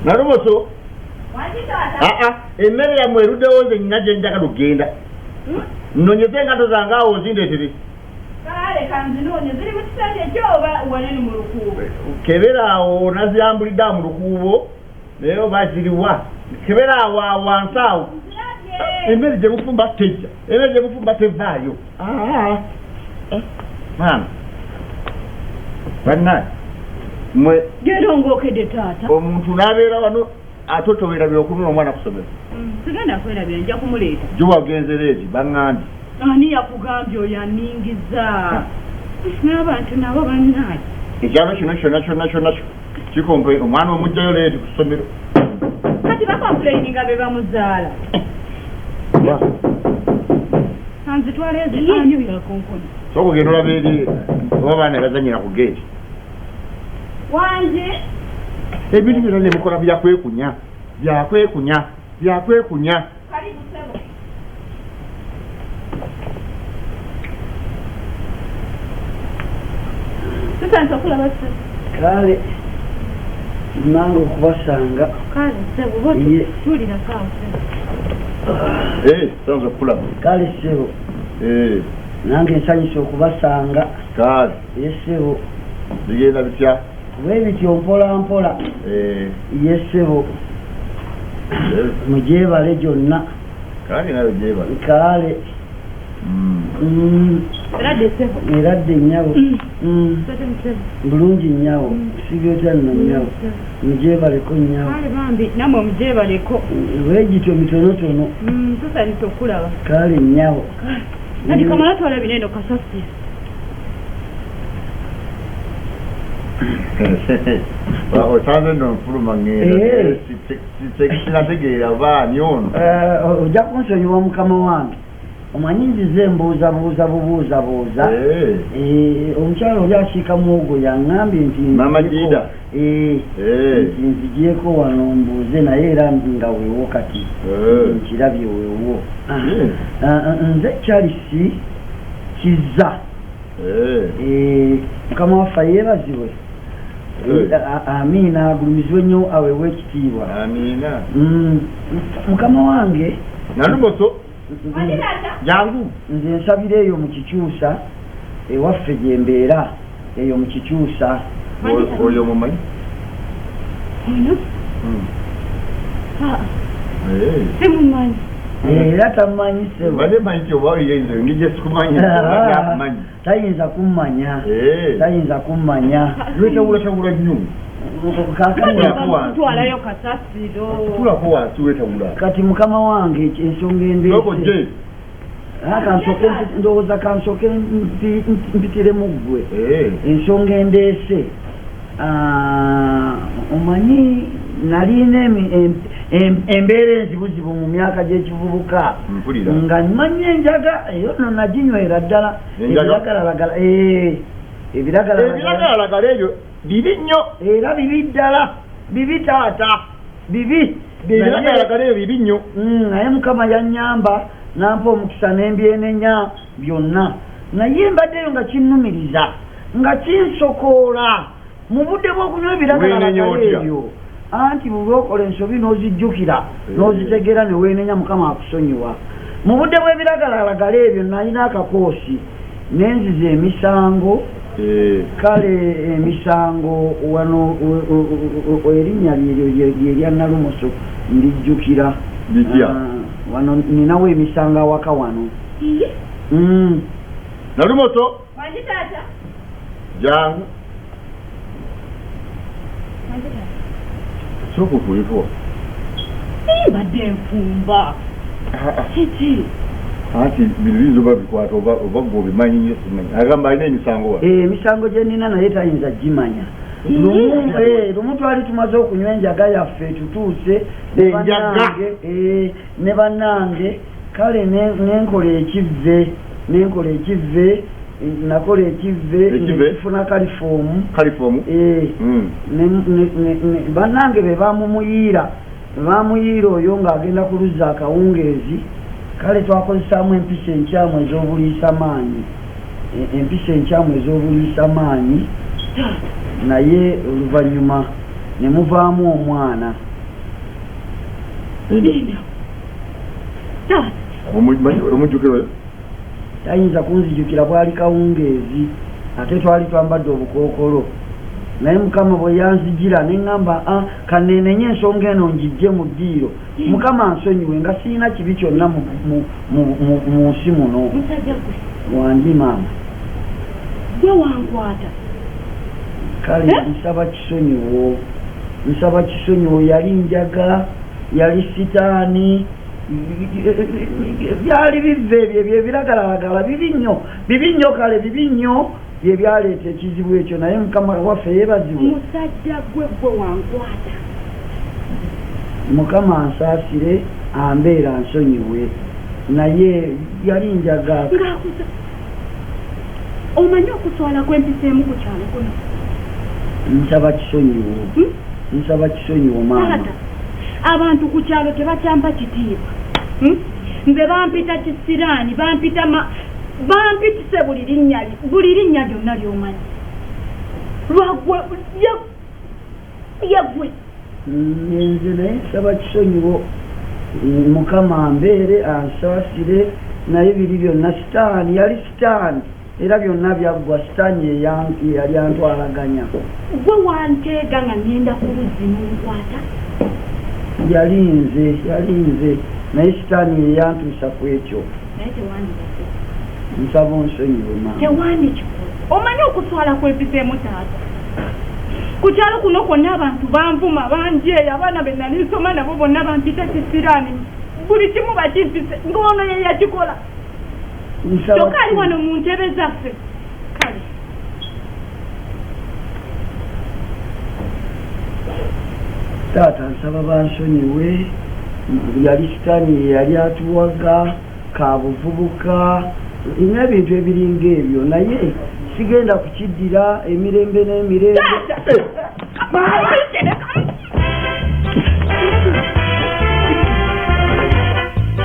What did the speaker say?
Nalumoso. Aa, emmere yammwe eruddewo nze nina gye njagala okugenda. Nnonyeze engatto zange awo ozindeetere. Kale kanzinoonye ziri mu kisenge kyo oba wanene mu lukuubo? Kebera awo naziyambulidde awo mu lukuubo naye oba ziriwa? Kebera awo awo wansi awo. Nzirabye. Emmere gye mufumba tejja, emmere gye mufumba tevaayo. Aa, maama bannange mwe Genda ng'okedde taata. Omuntu n'abeera wano ate towerabira okunona omwana ku ssomero. Sigenda kwerabira nja kumuleeta. Jjo wagenze leeti baŋŋambye. Ani yakugambye oyo aningiza? N'abantu nabo bannange. Ekyalo kino kyonna kyonna kyonna kikompe omwana omuggyayo leeti ku ssomero. Kati bakompuleyininga be bamuzaala. Anzitwala ezi ani oyo akonkona? Sooka ogenda olaba eri oba abaana bazannyira ku geeti. Wangi. Ebintu byonna ne mukola byakwekunya byakwekunya byakwekunya. Karibu ssebo. Tusanyuse okulaba ssebo. Kale nange okubasanga. Kale ssebo bo Ye. tuulirako awo ssebo. Eh, tusanyuse okukulaba. Kale ssebo. Eh. Nange nsanyuse okubasanga. Kale. Ye ssebo. Bigenda bitya? Bwe bityo mpola mpola. Eh. Ye ssebo. Mugyebale gyonna. Kale nayo gyebale. Kale. Eradde ssebo. Eradde nnyabo. Bulungi nnyabo. Sibye otya nno nnyabo. Mugyebaleko nnyabo. Kale bambi nammwe mugyebaleko. Bwe gityo mitonotono. Tusanyuse okukulaba. Kale nnyabo. Kati kamala twala bino eno kasasiro. Osanze nno nfuluma ŋŋenda. Sinategeera oba ani ono. Ojja kunsonyiwa mukama wange. Omanyi nzize mbuuzabuuza bubuuzabuuza. Omukyala oli asiika muwogo yaŋŋambye nti Mama Jida. Nti nzigyeko wano mbuuze naye era nga weewo kati. Nkirabye weewo. Nze Charles Kizza. Mukama waffe yeebazibwe. Amiina, agulumizibwe nnyo aweebwe ekitiibwa. Amiina. Mukama wange. Nalumoso. Jangu. Nze nsabira eyo mu kikyusa ewaffe gye mbeera eyo mu kikyusa. Oyo omumanyi? Ono? Simumanyi. Era tamumanyi ssebo. Mbadde mmanyi nti oba ye nze engeri gye sikumanyi, oba akumanyi. Tayinza kummanya. Tayinza kummanya. Weetawulatawula nnyo. Tutwalayo kasasiro. Tulako wansi weetawula. Kati mukama wange ensonga endeese. Kansooke ndowooza kansooke mpitiremu ggwe. Ensonga endeese. Omanyi nalina embeera enzibuzibu mu myaka gy'ekivubuka. Nga mmanyi enjaga eyo nno naginywera ddala. Ebiragalalagala. Ebiragalalagala ebyo bibi nnyo. Era bibi ddala. Bibi taata. Bibi. Ebiragalalagala ebyo bibi nnyo. Naye Mukama yannyamba n'ampa omukisa n'embyenenya byonna. Naye mbaddeyo nga kinnumiriza nga kinsokoola mu budde bw'okunywa ebiragalalagala ebyo. Anti buli lw'okola ensobi n'ozijjukira n'ozitegeera ne weenenya Mukama akusonyiwa. Mu budde bw'ebiragalalagala ebyo nalina akakoosi ne nziza emisango. Kale emisango wano erinnya lye lya Nalumoso ndijjukira. Wano ninawo emisango awaka wano. Nalumoso. Wangi taata. Jangu. Sooka otuuleko. Mbadde nfumba. Kiki? Anti bino biyinza oba bikwata oba ggwe obimanyi nnyo simanyi. Agamba alina emisango wano. Emisango gye nnina naye tayinza gimanya. Lumu twali tumaze okunywa enjaga yaffe tutuuse ne bannange kale nenkola ekivve nakola ekivve nefuna kalifoomu. Bannange be bamumuyiira oyo ng'agenda ku luzzi akawungeezi. Kale twakozesaamu empisa enkyamu ez'obuliisamaanyi. Naye oluvannyuma ne muvaamu omwana. Linda. Taata. Omujjukira oyo? Tayinza kunzijukira, bwali kawungeezi ate twali twambadde obukookolo, naye Mukama bwe yanzijira ne ŋŋamba, "Ah, kaneenenye ensonga eno ngijje mu ddiiro, Mukama nsonyiwe nga sirina kibi kyonna mu nsi muno." Musajja gwe. Wangi maama. Gwe wankwata. Kale nsaba kisonyiwo, nsaba kisonyiwo. Yali njaga, yali sitaani, byali biva ebyo ebyo ebiragalalagala bibi nnyo, bibi nnyo, kale bibi nnyo, bye byaleeta ekizibu ekyo, naye Mukama waffe yeebazibwe. Musajja gwe, gwe wankwata. Mukama ansaasire, ambeera nsonyiwe, naye yali njaga. Ng'akuza omanyi okuswala kwempiseemu ku kyalo kuno? Nsaba kisonyiwo. Nsaba kisonyiwo maama. Taata, abantu ku kyalo tebakyampa kitiibwa. Nze bampita kisiraani, bampita ma bampitise buli linnya buli linnya lyonna ly'omanyi lwagwe yeggwe. Nze naye nsaba kisonyiwo, Mukama ambeere ansaasire, naye biri byonna sitaani, yali sitaani, era byonna byaggwa, sitaani yali antwalaganya. Gwe wanteega nga ŋŋenda ku luzzi n'onkwata. Yali nze, yali nze, naye sitaani yeyantuusa ku ekyo. Naye tewandibadde. Nsaba onsonyiwe maama. Tewandikikoze. Omanyi okuswala kwempiseemu taata? Ku kyalo kuno kwonna abantu banvuma, banjeeya, abaana be nali nsoma nabo bonna bampita kisiraani, buli kimu bakimpise ng'ono ye yakikola. Nsaba Kyokka ali wano mu ntebe zaffe. Kale. Taata, nsaba bansonyiwe, yali sitaani ye yali atuwaga kabuvubuka n'ebintu ebiringa ebyo, naye sigenda kukiddira emirembe n'emirembe. Taata!